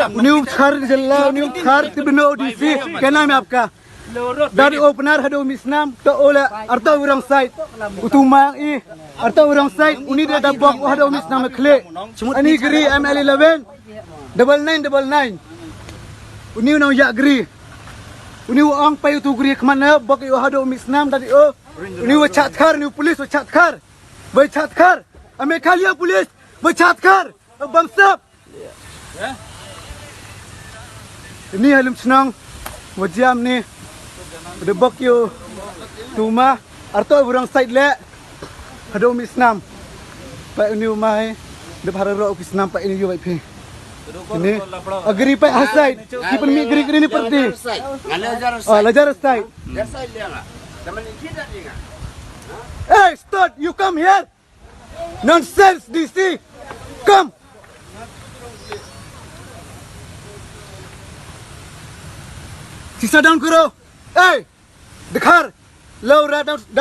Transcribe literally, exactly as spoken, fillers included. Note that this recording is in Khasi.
Uni u Dkhar jylla, uni u Dkhar, tip noh u D C, kena me apka. Dari u Pnar haduh u Misnam, to ole, arto u wrong side. Utu mang i, arto u wrong side, uni de da bok u haduh u Misnam khle. Ani gri M L eleven, double nine, double nine. Uni u nong yak gri. Uni u ong pai utu gri kemana, bok i u haduh u Misnam, dari u. Uni u Chatkar, uni u police u Chatkar. Bai Chatkar, a Meghalaya police, bai Chatkar, bamsap. Ini halim senang, wajiam ni, de bok yu, tuma, arto u wrong side le, haduh u Misnam. Pai uni u mai, de bhara ro u Misnam, pai ini yu bai phi. Ini, agri pai ha side, ki pen mi gri gri ni perti. Ah, lajar side. Hey, stop, you come here. Nonsense, D C. Come. Sisa down kuro. Hey, Dkhar. Low rat down, down.